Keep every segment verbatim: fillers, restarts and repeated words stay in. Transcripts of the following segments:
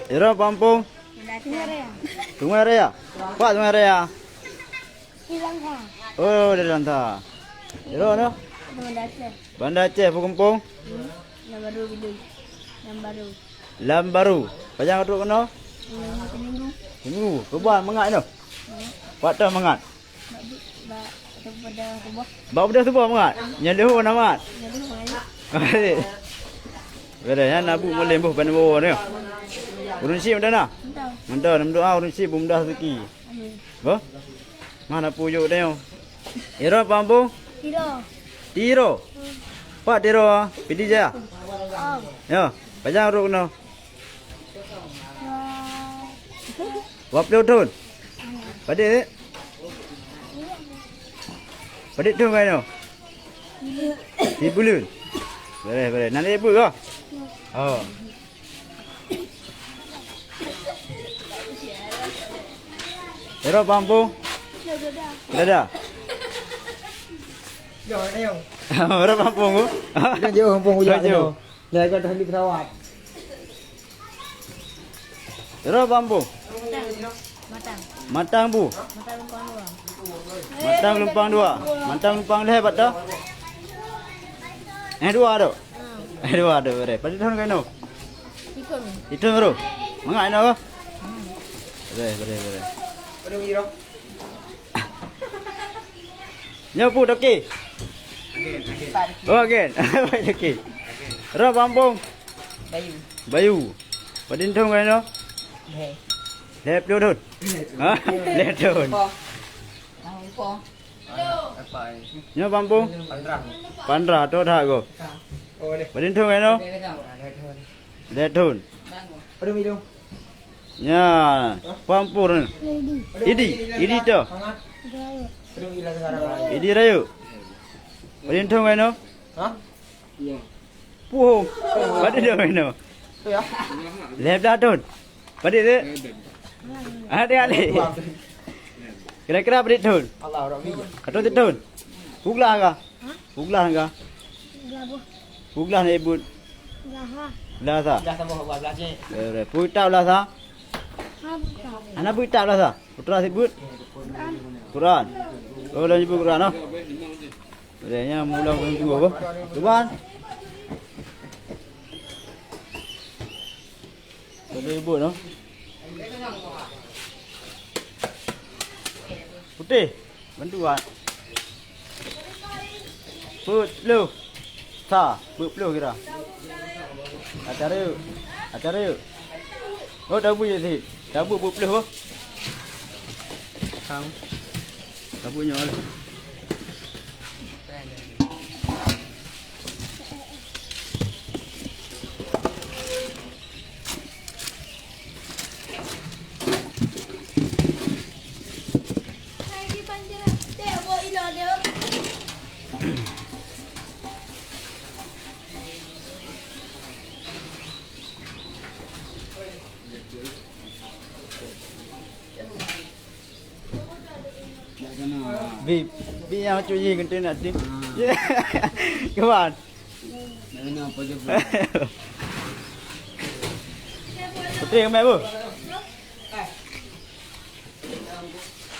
Sidroe Pampung? Sungai Raya. Sungai Raya? Pat Sungai Raya? Di Langsa. Oh, di Langsa. Sidroe noh? Banda Aceh. Banda Aceh, peue gampông? Hmm. Lam Baru Bidui. Lam Baru. Lam Baru. Pajan trok keunoe? Hmm, seminggu. Seminggu. Keuban mangat noh? Hmm. Pat toh mangat? Bak, bak, bak, pada suboh. Bak pada suboh mangat? Nyan leuhô na mangat? Nyan leuhô mangat. Beda nyan na buet mulem boh ban woe nyoe. Ureueng chik meudan na? Mantong. Mantong, meudoa ureueng chik beumudah rezeki. Amin. Boh? Mana pujuk teuh? Sidroe Pampung? Tiro. Tiro? Hmm. Pat Tiro? Pidie Jaya? Oh. Yo, pajan trok keunoe? Dua. Dua ploh thon? Padit? Padit thon keunoe? Sibuleuen. Boleh, boleh. Nan ibu kah? Oh. Sidroe Pampung? Dada. Sidroe Pampung tu? Dia jauh Pampung ujak tu. Dia agak dah di pesawat. Sidroe Pampung? Matang. Matang. Matang bu? Matang Lumpang dua. Matang Lumpang dua. Matang Lumpang lhèe pat dah? Eh, dua tu? Eh, dua tu, bere. Padit thon keunoe? Siphon. Siphon baru? Mangat inoe kah? Bere, bere, bere. Nyoe peue Toke? Oh, agen. Toke. Sidroe Pampung? Bayu. Bayu. Padit thon keunoe? Lhèe. Lhèe ploh thon? Ha? Lhèe thon. Nyoe Pampung? Pandrah. Pandrah, toh that gob. Padit thon keunoe? Lhèe thon. Nyan, Pampung. Idi, Idi toh? Idi Rayeuk. Padit thon keunoe? Puhong. Padit thon keunoe? Lhèe blah thon. Padit tu? Ah, tengok ni. Kira-kira padit thon? Atau thon? Puglah kah? Puglah kah? Puglah na ibu. Puglah sa. Puglah sa. Puglah sa. Ana puglah sa. Putra sibut? Quran. Oh, lôn nyebut Quran, oh. Boleh, nyan mula ureueng tuha, boh. Tuhan. Boleh nyebut, oh. Putih. Bantu, ah. Peuet ploh. Sa, peuet ploh kira. Acara yuk. Acara yuk. Oh, tabu je sit. Tabu peuet ploh, oh. Sang. Tabu nyoe lah. Bi, bi nyang cuci keuntui nak tim. Kawan. Putri kemai bu.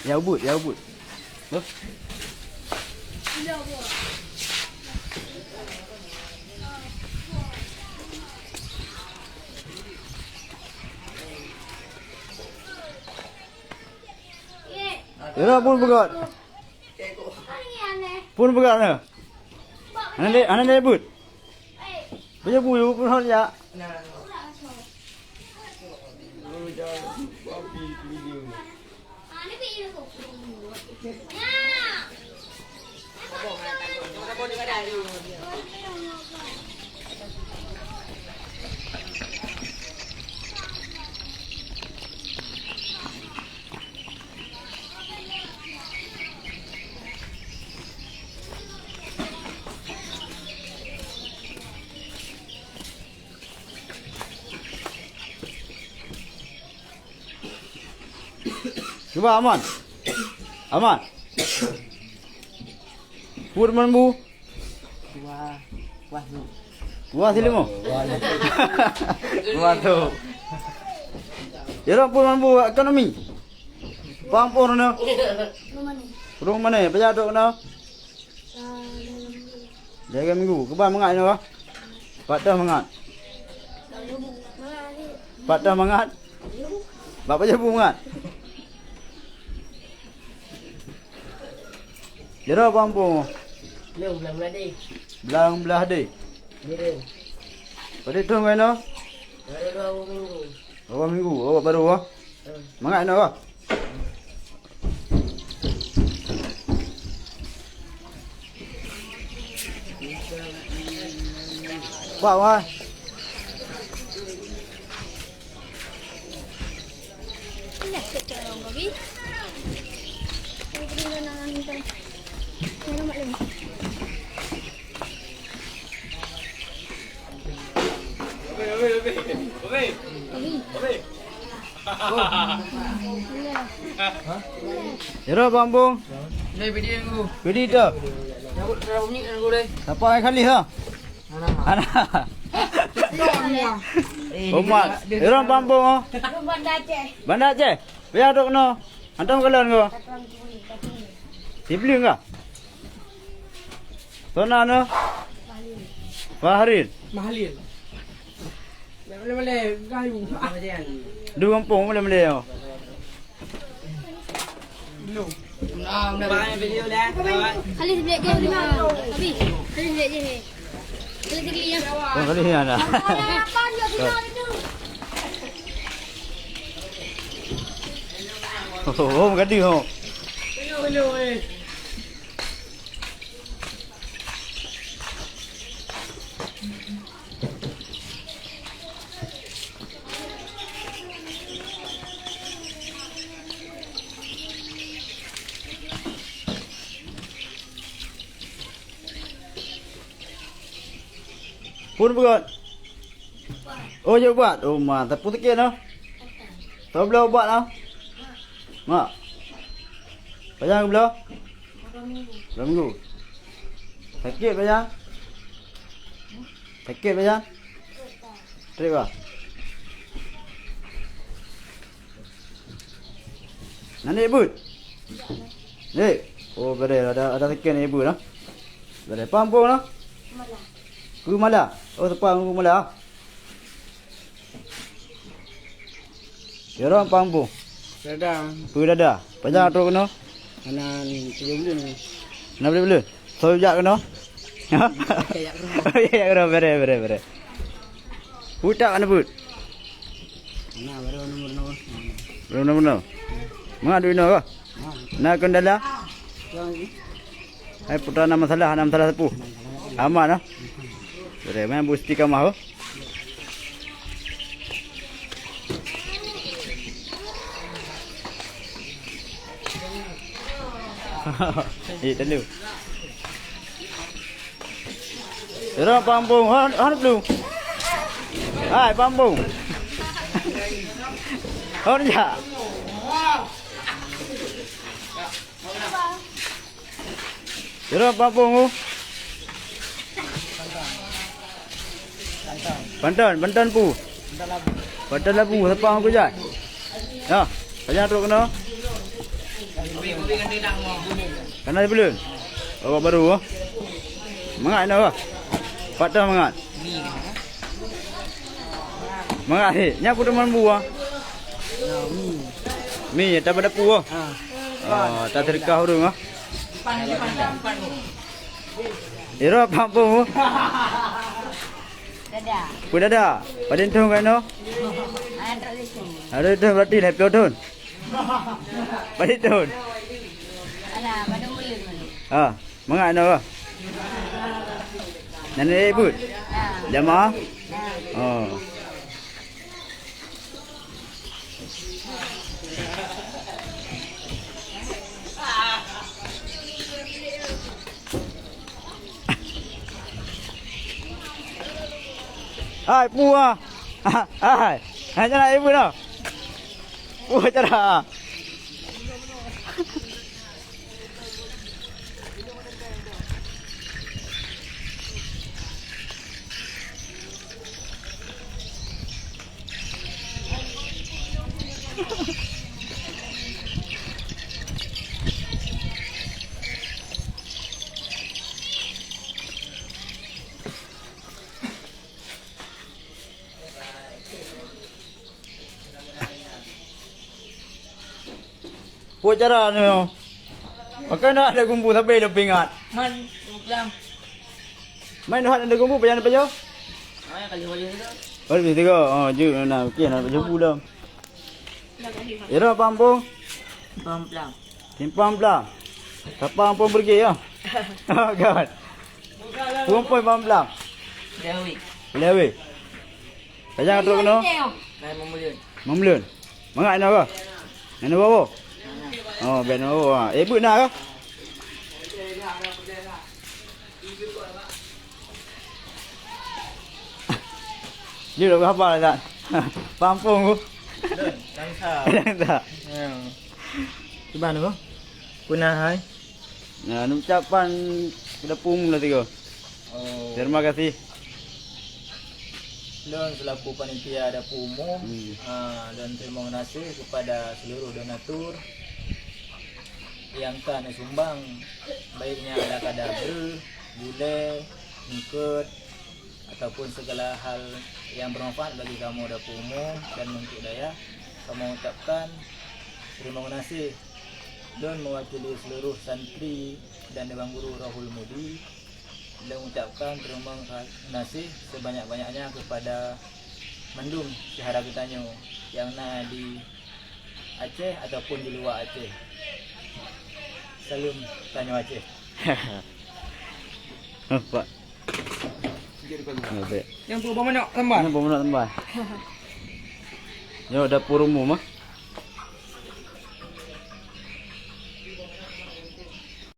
Ya ubut, ya ubut. Huh? Ira pun peugah. Pun peugah na. Hana lé, hana lé but. Baju buyu pun hot ya. Cuba, Aman. Aman. Put man bu. Wah, wah tu. Wah, si limo. Wah tu. Jaroe peue mambu ekonomi? Pang pun na. Rumah ni. Pajan trok na? Jaga minggu. Keuban mangat inoe. Pat teuh mangat. Pat teuh mangat. Bak pajan bu mangat. Jaroe pang pun. Belum, belum ada. Blang blah deh. Belum. Padit thon ngai na? Baru dua minggu. Dua minggu, awak baru ah. Mangat na ah. Pak wah. Jaroe pang pun. Deh, bidi nunggu. Bidi tu. Nyabut dalam bunyi nunggu deh. Siapa yang kali ha? Anak. Anak. Umat. Jaroe pang pun oh. Banda Aceh. Banda Aceh. Payah dok no. Antam kalon ko. Sibling ka? Sona na? Fahril. Mahalil. Boleh-boleh gayu. Dua kampung boleh-boleh. Belum. Kali sebelah je dulu. Habis. Kali sebelah je. Kali sekali ya. Oh, kali ni ada. Oh, oh, gaduh, oh. Pun beugöt. Oh, jeuet ubat. Oh, ma, tapeu sakét noh. Tabloe ubat noh. Mak. Pajan geubloe? Dua minggu. Sakét pajan? Sakét pajan? Trép bah. Nan ék beuet? Ék. Oh, bere ada, ada sakét ék beuet noh. Bere pang pun noh. Peue mala? Oh, seupang peue mala. Jaroe pang pun. Dada. Peue dada? Pajan trok keunoe? Hana tujoh buleuen. Hana tujoh buleuen? Soe jak keunoe? Kayak roh. Kayak roh, bere, bere, bere. Peue tak hana beuet? Hana, baru nomor-nomor. Baru nomor-nomor. Mangat duek inoe kah? Na kon dala? Hai putra, na masalah, na masalah sapeue? Aman ah. Boleh main bu istiqamah oh. Eh, telu. Jaroe pang pun, hon, hon belum. Hai, pang pun. Hon jak. Jaroe pang pun, oh. Panton, panton peue? Panton labu, seupang aku jai. Ya, pajan trok keunoe? Kana sibuleuen. Awak baru, oh. Mangat inoe, oh. Pat teuh mangat. Mangat, he. Nyan peue teuma bu, ah? Mi, ata bak dapu, oh. Ah, ta teureukah ureueng, ah. Jaroe pang pun. Dada. Peue dada? Padum thon ka inoe? Ada tu. Ada tu berarti dah puluh thon. Padum thon. Alah, padum buleuen. Ha, mangat inoe kah? Nan ék beuet? Ha. Jamaah? Ha. Oh. Hai, peue ah. Hai. Hai, cara ibu dah. Peue cara? Peue cara nyoe? Pakon hana ada gumbu sabe lom peuingat. Man, peugah. Man hana ada gumbu, pajan pajoh? Ah, kali baju tu. Oh, lebih tiga. Oh, jeuet na, okey, na baju pulang. Ya, dah, Pampung. Pamplang. Simpang Plang. Sapa Pampung pergi ya? Oh, God. Pampung Pamplang. Lewi. Lewi. Kajang trok kena? Nai memeulun. Memeulun. Mangat ina ke? Ina bawa? Oh, ben bawa. Eh, but nak ke? Dia dah hafal tak? Pampung tu. Lôn, Langsa. Langsa. Ya. Cuba tu. Pernah hai. Nah, ucapan kepada pun lah tiga. Oh. Terima kasih. Lôn selaku panitia dapur umum, hmm, ah, lôn terima kasih kepada seluruh donatur yang ka neusumbang, baik nyan ada kada breuh, gulai, eungkot, ataupun segala hal yang bermanfaat bagi kamoe dapur umum dan untuk dayah. Kamoe ucapkan terima kasih. Lôn mewakili seluruh santri dan Dewan Guru Rohul Mudi, lôn ucapkan terima kasih sebanyak-banyaknya kepada mandum syedara geutanyoe nyang na di Aceh ataupun di luwa Aceh. Salam tanyoe Aceh. Nampak? Nampak. Nyang peuet boh manok tambah. Nyang peuet boh manok tambah. Nyoe dapur umum ah.